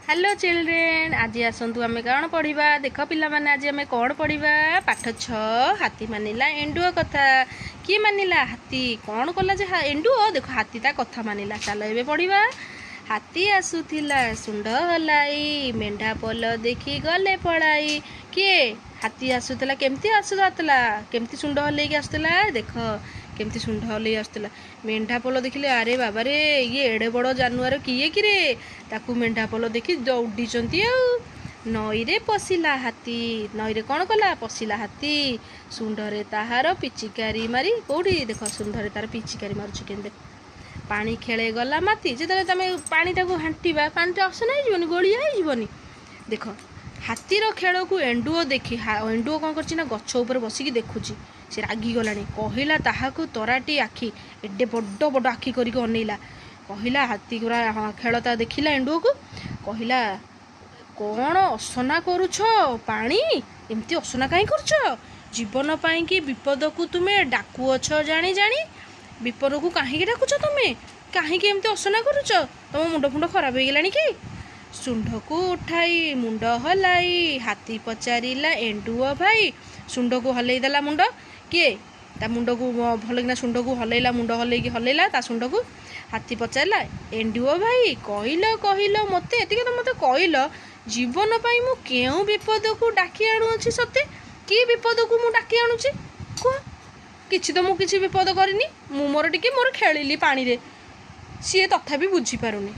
Hello children, ଆଜି ଆସନ୍ତୁ ଆମେ କ'ଣ ପଢ଼ିବା। ଦେଖ ପିଲାମାନେ, ଆଜି ଆମେ କ'ଣ ପଢ଼ିବା? ପାଠ 6, ହାତୀ ମାନିଲା ଏଣ୍ଡୁଅ କଥା। କିଏ ମାନିଲା? ହାତୀ। କ'ଣ କଲା ଯେ ଏଣ୍ଡୁଅ? ଦେଖ, ହାତୀ ତା କଥା ମାନିଲା। ଚାଲ ଏବେ ପଢ଼ିବା। ହାତୀ ଆସୁଥିଲା ଶୁଣ୍ଢ ହଲାଇ, ମେଣ୍ଢା ପଲ ଦେଖି ଗଲେ ପଳାଇ। କିଏ? ହାତୀ ଆସୁଥିଲା। କେମିତି ଆସୁଥିଲା? କେମିତି ଶୁଣ୍ଢ ହଲେଇକି ଆସୁଥିଲା? ଦେଖ କେମିତି ଶୁଣ୍ଢ ହଲେଇ ଆସୁଥିଲା। ମେଣ୍ଢା ପଲ ଦେଖିଲେ, ଆରେ ବାବାରେ, ଇଏ ଏଡ଼େ ବଡ଼ ଜାନୁଆର କିଏ କିରେ? ତାକୁ ମେଣ୍ଢା ପଲ ଦେଖି ଦୌଡ଼ିଛନ୍ତି। ଆଉ ନଈରେ ପଶିଲା ହାତୀ। ନଈରେ କ'ଣ କଲା? ପଶିଲା ହାତୀ। ଶୁଣ୍ଢରେ ତାହାର ପିଚିକାରି ମାରି, କେଉଁଠି ଦେଖ, ଶୁଣ୍ଢରେ ତାର ପିଚିକାରି ମାରୁଛି କେମିତି ଦେଖ। ପାଣି ଖେଳେ ଗଲା ମାତି। ଯେତେବେଳେ ତମେ ପାଣିଟାକୁ ଘାଣ୍ଟିବା, ପାଣିଟା ଅସନା ହେଇଯିବନି? ଗୋଳିଆ ହେଇଯିବନି? ଦେଖ, ହାତୀର ଖେଳକୁ ଏଣ୍ଡୁଅ ଦେଖି, ଏଣ୍ଡୁଅ କ'ଣ କରିଛି ନା ଗଛ ଉପରେ ବସିକି ଦେଖୁଛି। ସେ ରାଗିଗଲାଣି। କହିଲା ତାହାକୁ ତରାଟି ଆଖି, ଏଡ଼େ ବଡ଼ ବଡ଼ ଆଖି କରିକି ଅନେଇଲା। କହିଲା, ହାତୀ ପୁରା ଖେଳ ତା ଦେଖିଲା ଏଣ୍ଡୁଅକୁ, କହିଲା, କ'ଣ ଅସନା କରୁଛ ପାଣି? ଏମିତି ଅସନା କାହିଁ କରୁଛ? ଜୀବନ ପାଇଁକି ବିପଦକୁ ତୁମେ ଡାକୁଅଛ ଜାଣି ଜାଣି। ବିପଦକୁ କାହିଁକି ଡାକୁଛ ତୁମେ? କାହିଁକି ଏମିତି ଅସନା କରୁଛ? ତମ ମୁଣ୍ଡ ଫୁଣ୍ଡ ଖରାପ ହେଇଗଲାଣି କି? ଶୁଣ୍ଢକୁ ଉଠାଇ ମୁଣ୍ଡ ହଲାଇ ହାତୀ ପଚାରିଲା ଏଣ୍ଡୁଅ ଭାଇ। ଶୁଣ୍ଢକୁ ହଲେଇ ଦେଲା ମୁଣ୍ଡ। କିଏ ତା ମୁଣ୍ଡକୁ ଭଲକିନା ଶୁଣ୍ଢକୁ ହଲେଇଲା, ମୁଣ୍ଡ ହଲେଇକି ହଲେଇଲା ତା ଶୁଣ୍ଢକୁ। ହାତୀ ପଚାରିଲା ଏଣ୍ଡୁଅ ଭାଇ, କହିଲ କହିଲ ମୋତେ, ଏତିକି ତ ମୋତେ କହିଲ, ଜୀବନ ପାଇଁ ମୁଁ କେଉଁ ବିପଦକୁ ଡାକି ଆଣୁଅଛି ସତେ? କି ବିପଦକୁ ମୁଁ ଡାକି ଆଣୁଛି କୁହ? କିଛି ତ ମୁଁ କିଛି ବିପଦ କରିନି। ମୁଁ ମୋର ଟିକେ ମୋର ଖେଳିଲି ପାଣିରେ। ସିଏ ତଥାପି ବୁଝିପାରୁନି।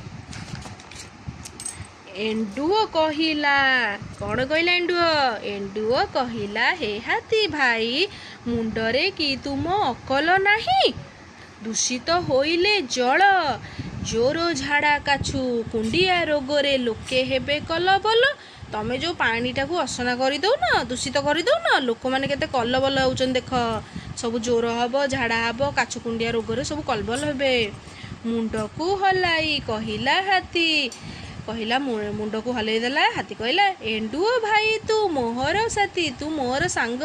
ଏଣ୍ଡୁଅ କହିଲା, କ'ଣ କହିଲା ଏଣ୍ଡୁଅ? ଏଣ୍ଡୁଅ କହିଲା, ହେ ହାତୀ ଭାଇ, ମୁଣ୍ଡରେ କି ତୁମ ଅକଲ ନାହିଁ? ଦୂଷିତ ହୋଇଲେ ଜଳ, ଜୋର ଝାଡ଼ା କାଛୁ କୁଣ୍ଡିଆ ରୋଗରେ ଲୋକେ ହେବେ କଲବଲ। ତମେ ଯେଉଁ ପାଣିଟାକୁ ଅସନା କରିଦଉନ, ଦୂଷିତ କରିଦଉନ, ଲୋକମାନେ କେତେ କଲବଲ ହେଉଛନ୍ତି ଦେଖ। ସବୁ ଜ୍ୱର ହବ, ଝାଡ଼ା ହବ, କାଛୁ କୁଣ୍ଡିଆ ରୋଗରେ ସବୁ କଲବଲ ହେବେ। ମୁଣ୍ଡକୁ ହଲାଇ କହିଲା ହାତୀ, କହିଲା, ମୁଣ୍ଡକୁ ହଲେଇ ଦେଲା ହାତୀ। କହିଲା, ଏଣ୍ଡୁଅ ଭାଇ, ତୁ ମୋହର ସାଥୀ, ତୁ ମୋର ସାଙ୍ଗ,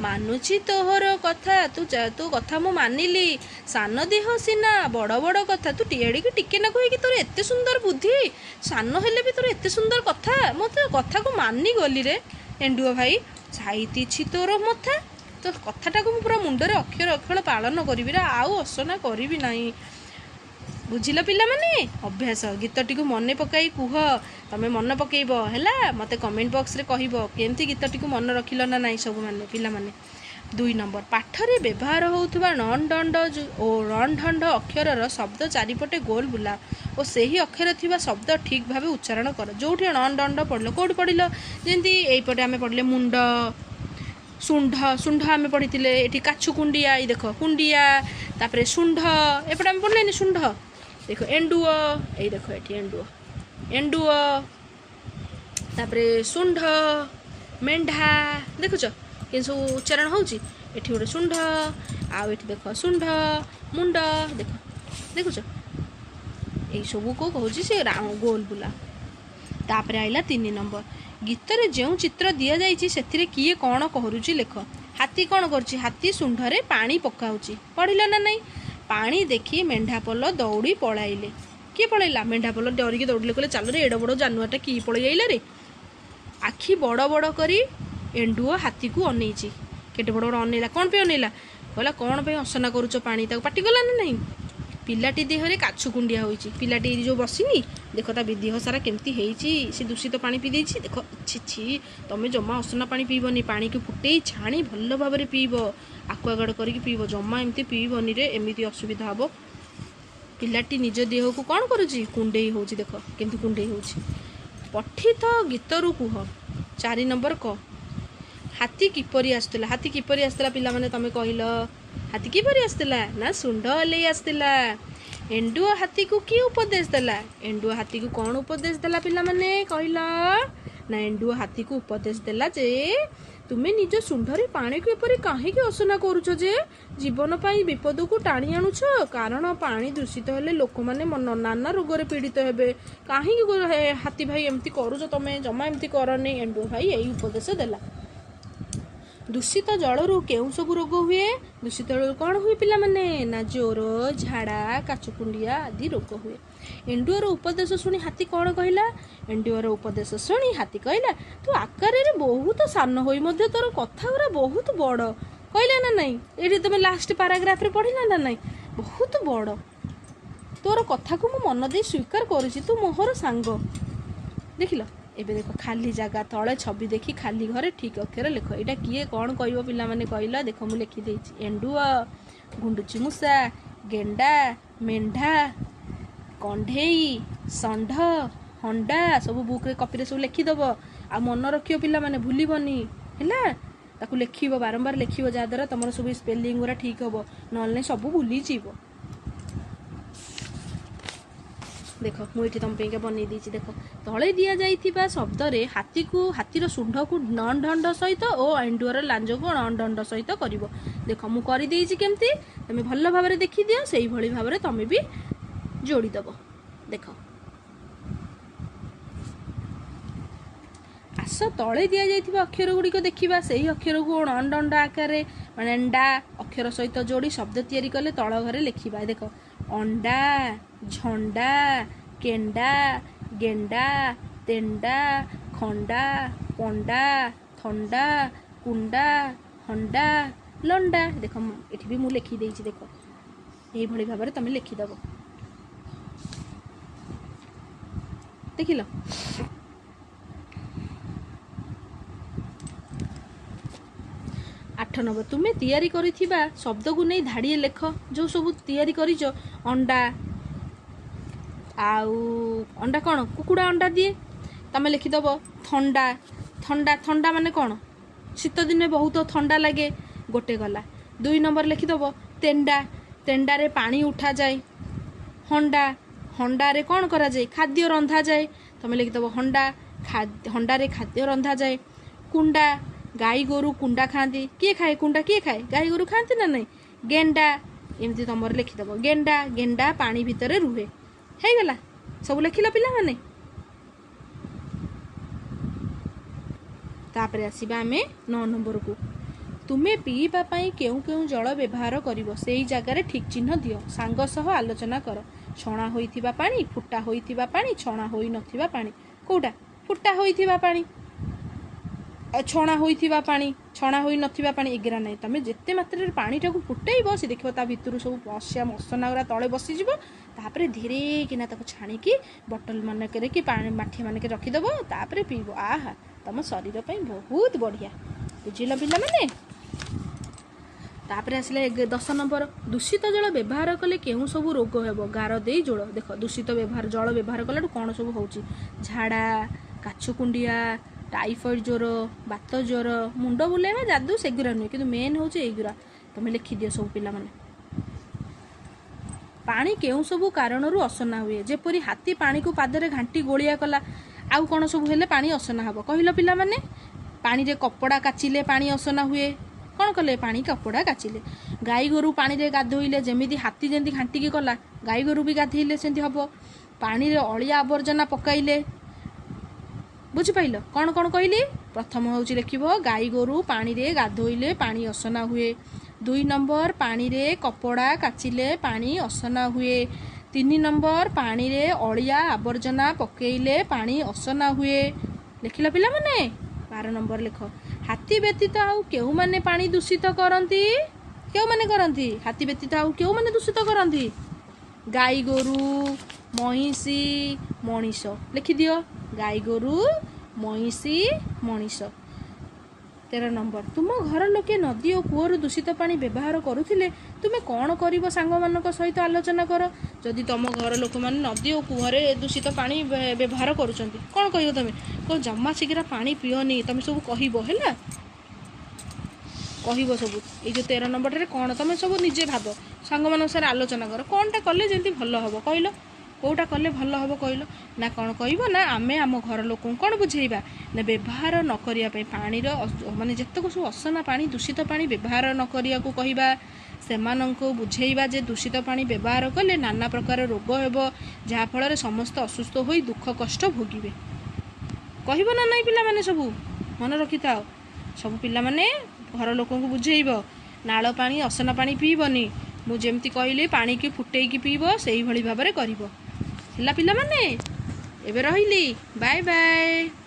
ମାନୁଛି ତୋହର କଥା। ତୁ କଥା ମୁଁ ମାନିଲି। ସାନ ଦେହ ସିନା ବଡ଼ ବଡ଼ କଥା। ତୁ ଏଡ଼ିକି ଟିକେ ନାକୁ ହେଇକି ତୋର ଏତେ ସୁନ୍ଦର ବୁଦ୍ଧି, ସାନ ହେଲେ ବି ତୋର ଏତେ ସୁନ୍ଦର କଥା, ମୁଁ ତୋ କଥାକୁ ମାନିଗଲି ରେ ଏଣ୍ଡୁଅ ଭାଇ। ସାଇତିଛି ତୋର ମଥା। ତୋ କଥାଟାକୁ ମୁଁ ପୁରା ମୁଣ୍ଡରେ ଅକ୍ଷର ଅକ୍ଷର ପାଳନ କରିବି ରେ, ଆଉ ଅସନା କରିବି ନାହିଁ। ବୁଝିଲ ପିଲାମାନେ? ଅଭ୍ୟାସ, ଗୀତଟିକୁ ମନେ ପକାଇ କୁହ। ତମେ ମନେ ପକେଇବ ହେଲା, ମୋତେ କମେଣ୍ଟ ବକ୍ସରେ କହିବ କେମିତି ଗୀତଟିକୁ ମନେ ରଖିଲ ନା ନାହିଁ ସବୁମାନେ ପିଲାମାନେ। 2 ନମ୍ବର, ପାଠରେ ବ୍ୟବହାର ହେଉଥିବା ଣ, ଡ ଓ ଣ, ଢ ଅକ୍ଷରର ଶବ୍ଦ ଚାରିପଟେ ଗୋଲ ବୁଲାଅ ଓ ସେହି ଅକ୍ଷର ଥିବା ଶବ୍ଦ ଠିକ୍ ଭାବେ ଉଚ୍ଚାରଣ କର। ଯେଉଁଠି ଣ, ଡ, ଢ ପଢ଼ିଲ, କେଉଁଠି ପଢ଼ିଲ? ଯେମିତି ଏଇପଟେ ଆମେ ପଢ଼ିଲେ ମୁଣ୍ଡ, ଶୁଣ୍ଢ। ଶୁଣ୍ଢ ଆମେ ପଢ଼ିଥିଲେ ଏଠି। କାଛୁ କୁଣ୍ଡିଆ, ଏଇ ଦେଖ କୁଣ୍ଡିଆ, ତାପରେ ଶୁଣ୍ଢ। ଏପଟେ ଆମେ ପଢ଼ିଲେନି ଶୁଣ୍ଢ? ଦେଖ ଏଣ୍ଡୁଅ, ଏଇ ଦେଖ ଏଠି ଏଣ୍ଡୁଅ, ଏଣ୍ଡୁଅ, ତାପରେ ଶୁଣ୍ଢ, ମେଣ୍ଢା। ଦେଖୁଛ କେମିତି ସବୁ ଉଚ୍ଚାରଣ ହେଉଛି? ଏଠି ଗୋଟେ ଶୁଣ୍ଢ, ଆଉ ଏଠି ଦେଖ ଶୁଣ୍ଢ, ମୁଣ୍ଡ। ଦେଖ, ଦେଖୁଛ? ଏଇ ସବୁକୁ କହୁଛି ସେ ଗୋଲ ବୁଲା। ତାପରେ ଆଇଲା 3 ନମ୍ବର, ଗୀତରେ ଯେଉଁ ଚିତ୍ର ଦିଆଯାଇଛି ସେଥିରେ କିଏ କ'ଣ କରୁଛି ଲେଖ। ହାତୀ କ'ଣ କରୁଛି? ହାତୀ ଶୁଣ୍ଢରେ ପାଣି ପକାଉଛି, ପଢ଼ିଲ ନା ନାହିଁ? ପାଣି ଦେଖି ମେଣ୍ଢା ପଲ ଦୌଡ଼ି ପଳାଇଲେ। କିଏ ପଳେଇଲା? ମେଣ୍ଢା ପଲ ଡରିକି ଦୌଡ଼ିଲେ। କହିଲେ, ଚାଲରେ, ଏଡ଼େ ବଡ଼ ଜାନୁଆରଟା କିଏ ପଳେଇ ଆଇଲା ରେ? ଆଖି ବଡ଼ ବଡ଼ କରି ଏଣ୍ଡୁଅ ହାତୀକୁ ଅନେଇଛି। କେତେ ବଡ଼ ବଡ଼ ଅନେଇଲା? କ'ଣ ପାଇଁ ଅନେଇଲା? କହିଲା, କ'ଣ ପାଇଁ ଅସନା କରୁଛ ପାଣି? ତାକୁ ପାଟି କଲା ନା ନାହିଁ? ପିଲାଟି ଦେହରେ କାଛୁ କୁଣ୍ଡିଆ ହୋଇଛି। ପିଲାଟି ଯେଉଁ ବସିନି, ଦେଖ ତା ଦେହ ସାରା କେମିତି ହେଇଛି। ସେ ଦୂଷିତ ପାଣି ପିଇ ଦେଇଛି। ଦେଖ, ଛି ଛି, ତମେ ଜମା ଅସନା ପାଣି ପିଇବନି। ପାଣିକୁ ଫୁଟେଇ ଛାଣି ଭଲ ଭାବରେ ପିଇବ, ଆକ୍ୱାଗାର୍ଡ଼ କରିକି ପିଇବ। ଜମା ଏମିତି ପିଇବନି ରେ, ଏମିତି ଅସୁବିଧା ହବ। ପିଲାଟି ନିଜ ଦେହକୁ କ'ଣ କରୁଛି? କୁଣ୍ଡେଇ ହେଉଛି। ଦେଖ କେମିତି କୁଣ୍ଡେଇ ହେଉଛି। ପଠିତ ଗୀତରୁ କୁହ। 4 ନମ୍ବର କ, ହାତୀ କିପରି ଆସୁଥିଲା? ହାତୀ କିପରି ଆସୁଥିଲା ପିଲାମାନେ, ତମେ କହିଲ? ହାତୀ କିପରି ଆସୁଥିଲା ନା ଶୁଣ୍ଢ ହଲେଇ ଆସୁଥିଲା। ଏଣ୍ଡୁଅ ହାତୀକୁ କିଏ ଉପଦେଶ ଦେଲା? ଏଣ୍ଡୁଅ ହାତୀକୁ କ'ଣ ଉପଦେଶ ଦେଲା ପିଲାମାନେ, କହିଲ? ନା, ଏଣ୍ଡୁଅ ହାତୀକୁ ଉପଦେଶ ଦେଲା ଯେ ତୁମେ ନିଜ ଶୁଣ୍ଢରେ ପାଣିକୁ ଏପରି କାହିଁକି ଅସନା କରୁଛ ଯେ ଜୀବନ ପାଇଁ ବିପଦକୁ ଟାଣି ଆଣୁଛ? କାରଣ ପାଣି ଦୂଷିତ ହେଲେ ଲୋକମାନେ ନାନା ରୋଗରେ ପୀଡ଼ିତ ହେବେ। କାହିଁକି ହାତୀ ଭାଇ ଏମିତି କରୁଛ? ତମେ ଜମା ଏମିତି କରନି। ଏଣ୍ଡୁଅ ଭାଇ ଏଇ ଉପଦେଶ ଦେଲା। ଦୂଷିତ ଜଳରୁ କେଉଁ ସବୁ ରୋଗ ହୁଏ? ଦୂଷିତ ଜଳରୁ କ'ଣ ହୁଏ ପିଲାମାନେ? ନା, ଜ୍ୱର, ଝାଡ଼ା, କାଛୁ କୁଣ୍ଡିଆ ଆଦି ରୋଗ ହୁଏ। ଏଣ୍ଡୁଅର ଉପଦେଶ ଶୁଣି ହାତୀ କ'ଣ କହିଲା? ଏଣ୍ଡୁଅର ଉପଦେଶ ଶୁଣି ହାତୀ କହିଲା, ତୁ ଆକାରରେ ବହୁତ ସାନ ହୋଇ ମଧ୍ୟ ତୋର କଥା ଗୁରା ବହୁତ ବଡ଼। କହିଲା ନା ନାଇଁ? ଏଇଠି ତମେ ଲାଷ୍ଟ ପାରାଗ୍ରାଫରେ ପଢ଼ିଲା ନା ନାଇଁ? ବହୁତ ବଡ଼। ତୋର କଥାକୁ ମୁଁ ମନ ଦେଇ ସ୍ୱୀକାର କରୁଛି, ତୁ ମୋହର ସାଙ୍ଗ। ଦେଖିଲ? ଏବେ ଦେଖ, ଖାଲି ଜାଗା ତଳେ ଛବି ଦେଖି ଖାଲି ଘରେ ଠିକ୍ ଅକ୍ଷର ଲେଖ। ଏଇଟା କିଏ କ'ଣ କହିବ ପିଲାମାନେ କହିଲ? ଦେଖ, ମୁଁ ଲେଖିଦେଇଛି। ଏଣ୍ଡୁଅ, ଗୁଣ୍ଡୁଚି ମୂଷା, ଗେଣ୍ଡା, ମେଣ୍ଢା, କଣ୍ଢେଇ, ଷଣ୍ଢ, ହଣ୍ଡା। ସବୁ ବୁକ୍ରେ କପିରେ ସବୁ ଲେଖିଦେବ ଆଉ ମନେ ରଖିବ ପିଲାମାନେ, ଭୁଲିବନି ହେଲା। ତାକୁ ଲେଖିବ, ବାରମ୍ବାର ଲେଖିବ, ଯାହାଦ୍ୱାରା ତୁମର ସବୁ ସ୍ପେଲିଂ ଗୁଡ଼ା ଠିକ୍ ହେବ, ନହେଲେ ନାହିଁ ସବୁ ଭୁଲିଯିବ। ଦେଖ, ମୁଁ ଏଠି ତମ ପାଇଁକା ବନେଇ ଦେଇଛି। ଦେଖ, ତଳେ ଦିଆଯାଇଥିବା ଶବ୍ଦରେ ହାତୀକୁ, ହାତୀର ଶୁଣ୍ଢକୁ ଢ ସହିତ ଓ ଏଣ୍ଡୁଅର ଲାଞ୍ଜକୁ ଣ ସହିତ କରିବ। ଦେଖ, ମୁଁ କରିଦେଇଛି କେମିତି, ତମେ ଭଲ ଭାବରେ ଦେଖିଦିଅ, ସେଇଭଳି ଭାବରେ ତମେ ବି ଯୋଡ଼ିଦେବ। ଦେଖ, ଆସ ତଳେ ଦିଆଯାଇଥିବା ଅକ୍ଷର ଗୁଡ଼ିକ ଦେଖିବା। ସେହି ଅକ୍ଷରକୁ ଣ ଆକାରରେ, ମାନେ ଣ୍ଡା ଅକ୍ଷର ସହିତ ଯୋଡ଼ି ଶବ୍ଦ ତିଆରି କଲେ ତଳ ଘରେ ଲେଖିବା। ଦେଖ, ଅଣ୍ଡା, ଝଣ୍ଡା, କେଣ୍ଡା, ଗେଣ୍ଡା, ତେଣ୍ଡା, ଖଣ୍ଡା, ପଣ୍ଡା, ଥଣ୍ଡା, କୁଣ୍ଡା, ହଣ୍ଡା, ଲଣ୍ଡା। ଦେଖ, ଏଠି ବି ମୁଁ ଲେଖିଦେଇଛି। ଦେଖ, ଏଇଭଳି ଭାବରେ ତମେ ଲେଖିଦେବ। ଦେଖିଲ? 8 ନମ୍ବର, ତୁମେ ତିଆରି କରିଥିବା ଶବ୍ଦକୁ ନେଇ ଧାଡ଼ିଏ ଲେଖ। ଯେଉଁ ସବୁ ତିଆରି କରିଛ, ଅଣ୍ଡା, ଆଉ ଅଣ୍ଡା କ'ଣ? କୁକୁଡ଼ା ଅଣ୍ଡା ଦିଏ। ତମେ ଲେଖିଦେବ ଥଣ୍ଡା। ଥଣ୍ଡା, ଥଣ୍ଡା ମାନେ କ'ଣ? ଶୀତ ଦିନେ ବହୁତ ଥଣ୍ଡା ଲାଗେ। ଗୋଟେ ଗଲା। 2 ନମ୍ବର ଲେଖିଦେବ ତେଣ୍ଡା। ତେଣ୍ଡାରେ ପାଣି ଉଠାଯାଏ। ହଣ୍ଡା, ହଣ୍ଡାରେ କ'ଣ କରାଯାଏ? ଖାଦ୍ୟ ରନ୍ଧାଯାଏ। ତମେ ଲେଖିଦେବ ହଣ୍ଡା, ହଣ୍ଡାରେ ଖାଦ୍ୟ ରନ୍ଧାଯାଏ। କୁଣ୍ଡା, ଗାଈ ଗୋରୁ କୁଣ୍ଡା ଖାଆନ୍ତି। କିଏ ଖାଏ କୁଣ୍ଡା? କିଏ ଖାଏ? ଗାଈ ଗୋରୁ ଖାଆନ୍ତି ନା ନାହିଁ? ଗେଣ୍ଡା, ଏମିତି ତମର ଲେଖିଦେବ ଗେଣ୍ଡା। ଗେଣ୍ଡା ପାଣି ଭିତରେ ରୁହେ। ହେଇଗଲା? ସବୁ ଲେଖିଲ ପିଲାମାନେ? ତାପରେ ଆସିବା ଆମେ 9 ନମ୍ବରକୁ। ତୁମେ ପିଇବା ପାଇଁ କେଉଁ କେଉଁ ଜଳ ବ୍ୟବହାର କରିବ, ସେଇ ଜାଗାରେ ଠିକ୍ ଚିହ୍ନ ଦିଅ। ସାଙ୍ଗ ସହ ଆଲୋଚନା କର। ଛଣା ହୋଇଥିବା ପାଣି, ଫୁଟା ହୋଇଥିବା ପାଣି, ଛଣା ହୋଇନଥିବା ପାଣି। କେଉଁଟା? ଫୁଟା ହୋଇଥିବା ପାଣି, ଛଣା ହୋଇଥିବା ପାଣି, ଛଣା ହୋଇନଥିବା ପାଣି, ଏଗୁରା ନାହିଁ। ତମେ ଯେତେ ମାତ୍ରାରେ ପାଣିଟାକୁ ଫୁଟେଇବ, ସେ ଦେଖିବ ତା ଭିତରୁ ସବୁ ମସିଆ ମସନା ଗୁରା ତଳେ ବସିଯିବ। ତାପରେ ଧୀରେ କିନା ତାକୁ ଛାଣିକି ବଟଲ ମାନଙ୍କରେ କି ପାଣି ମାଠିଆ ମାନଙ୍କରେ ରଖିଦେବ, ତାପରେ ପିଇବ। ଆହା, ତମ ଶରୀର ପାଇଁ ବହୁତ ବଢ଼ିଆ। ବୁଝିଲ ପିଲାମାନେ? ତାପରେ ଆସିଲା 10 ନମ୍ବର, ଦୂଷିତ ଜଳ ବ୍ୟବହାର କଲେ କେଉଁ ସବୁ ରୋଗ ହେବ, ଗାର ଦେଇ ଯୋଡ଼। ଦେଖ, ଦୂଷିତ ବ୍ୟବହାର ଜଳ ବ୍ୟବହାର କଲାଠୁ କ'ଣ ସବୁ ହେଉଛି? ଝାଡ଼ା, କାଛୁ କୁଣ୍ଡିଆ, ଟାଇଫଏଡ଼ ଜ୍ୱର, ବାତ ଜ୍ୱର, ମୁଣ୍ଡ ବୁଲେଇବା, ଯାଦୁ, ସେଗୁରା ନୁହେଁ, କିନ୍ତୁ ମେନ୍ ହେଉଛି ଏଇଗୁରା। ତମେ ଲେଖିଦିଅ ସବୁ ପିଲାମାନେ। ପାଣି କେଉଁ ସବୁ କାରଣରୁ ଅସନା ହୁଏ? ଯେପରି ହାତୀ ପାଣିକୁ ପାଦରେ ଘାଣ୍ଟି ଗୋଳିଆ କଲା। ଆଉ କ'ଣ ସବୁ ହେଲେ ପାଣି ଅସନା ହେବ କହିଲ ପିଲାମାନେ? ପାଣିରେ କପଡ଼ା କାଚିଲେ ପାଣି ଅସନା ହୁଏ। କ'ଣ କଲେ? ପାଣି କପଡ଼ା କାଚିଲେ। ଗାଈ ଗୋରୁ ପାଣିରେ ଗାଧୋଇଲେ, ଯେମିତି ହାତୀ ଯେମିତି ଘାଣ୍ଟିକି କଲା, ଗାଈ ଗୋରୁ ବି ଗାଧୋଇଲେ ସେମିତି ହେବ। ପାଣିରେ ଅଳିଆ ଆବର୍ଜନା ପକାଇଲେ। ବୁଝିପାରିଲ କ'ଣ କ'ଣ କହିଲି? ପ୍ରଥମ ହେଉଛି ଲେଖିବ ଗାଈ ଗୋରୁ ପାଣିରେ ଗାଧୋଇଲେ ପାଣି ଅସନା ହୁଏ। 2 ନମ୍ବର, ପାଣିରେ କପଡ଼ା କାଚିଲେ ପାଣି ଅସନା ହୁଏ। 3 ନମ୍ବର, ପାଣିରେ ଅଳିଆ ଆବର୍ଜନା ପକେଇଲେ ପାଣି ଅସନା ହୁଏ। ଲେଖିଲ ପିଲାମାନେ? 12 ନମ୍ବର ଲେଖ, ହାତୀ ବ୍ୟତୀତ ଆଉ କେଉଁମାନେ ପାଣି ଦୂଷିତ କରନ୍ତି? କେଉଁମାନେ କରନ୍ତି? ହାତୀ ବ୍ୟତୀତ ଆଉ କେଉଁମାନେ ଦୂଷିତ କରନ୍ତି? ଗାଈ ଗୋରୁ, ମଇଁଷି, ମଣିଷ। ଲେଖିଦିଅ, ଗାଈ ଗୋରୁ, ମଇଁଷି, ମଣିଷ। 13 ନମ୍ବର, ତୁମ ଘର ଲୋକେ ନଦୀ ଓ କୂଅରୁ ଦୂଷିତ ପାଣି ବ୍ୟବହାର କରୁଥିଲେ ତୁମେ କ'ଣ କରିବ, ସାଙ୍ଗମାନଙ୍କ ସହିତ ଆଲୋଚନା କର। ଯଦି ତୁମ ଘର ଲୋକମାନେ ନଦୀ ଓ କୂଅରେ ଦୂଷିତ ପାଣି ବ୍ୟବହାର କରୁଛନ୍ତି, କ'ଣ କହିବ ତମେ? କହ, ଜମା ଶୀଘ୍ର ପାଣି ପିଅନି, ତମେ ସବୁ କହିବ। ହେଲା, କହିବ ସବୁ। ଏଇ ଯେଉଁ 13 ନମ୍ବରଟାରେ କ'ଣ ତମେ ସବୁ ନିଜେ ଭାବ, ସାଙ୍ଗମାନଙ୍କ ସାଙ୍ଗରେ ଆଲୋଚନା କର, କ'ଣଟା କଲେ ଯେମିତି ଭଲ ହେବ କହିଲ? କେଉଁଟା କଲେ ଭଲ ହେବ କହିଲ? ନା କ'ଣ କହିବ ନା, ଆମେ ଆମ ଘର ଲୋକଙ୍କୁ କ'ଣ ବୁଝେଇବା ନା, ବ୍ୟବହାର ନ କରିବା ପାଇଁ ପାଣିର, ମାନେ ଯେତେକ ସବୁ ଅସନା ପାଣି, ଦୂଷିତ ପାଣି ବ୍ୟବହାର ନ କରିବାକୁ କହିବା। ସେମାନଙ୍କୁ ବୁଝେଇବା ଯେ ଦୂଷିତ ପାଣି ବ୍ୟବହାର କଲେ ନାନା ପ୍ରକାର ରୋଗ ହେବ, ଯାହାଫଳରେ ସମସ୍ତେ ଅସୁସ୍ଥ ହୋଇ ଦୁଃଖ କଷ୍ଟ ଭୋଗିବେ। କହିବ ନା ନାଇଁ ପିଲାମାନେ? ସବୁ ମନେ ରଖିଥାଅ। ସବୁ ପିଲାମାନେ ଘର ଲୋକଙ୍କୁ ବୁଝେଇବ, ନାଳ ପାଣି, ଅସନା ପାଣି ପିଇବନି। ମୁଁ ଯେମିତି କହିଲି, ପାଣିକି ଫୁଟେଇକି ପିଇବ, ସେଇଭଳି ଭାବରେ କରିବ। ହେଲା ପିଲାମାନେ, ଏବେ ରହିଲି, ବାଏ ବାଏ।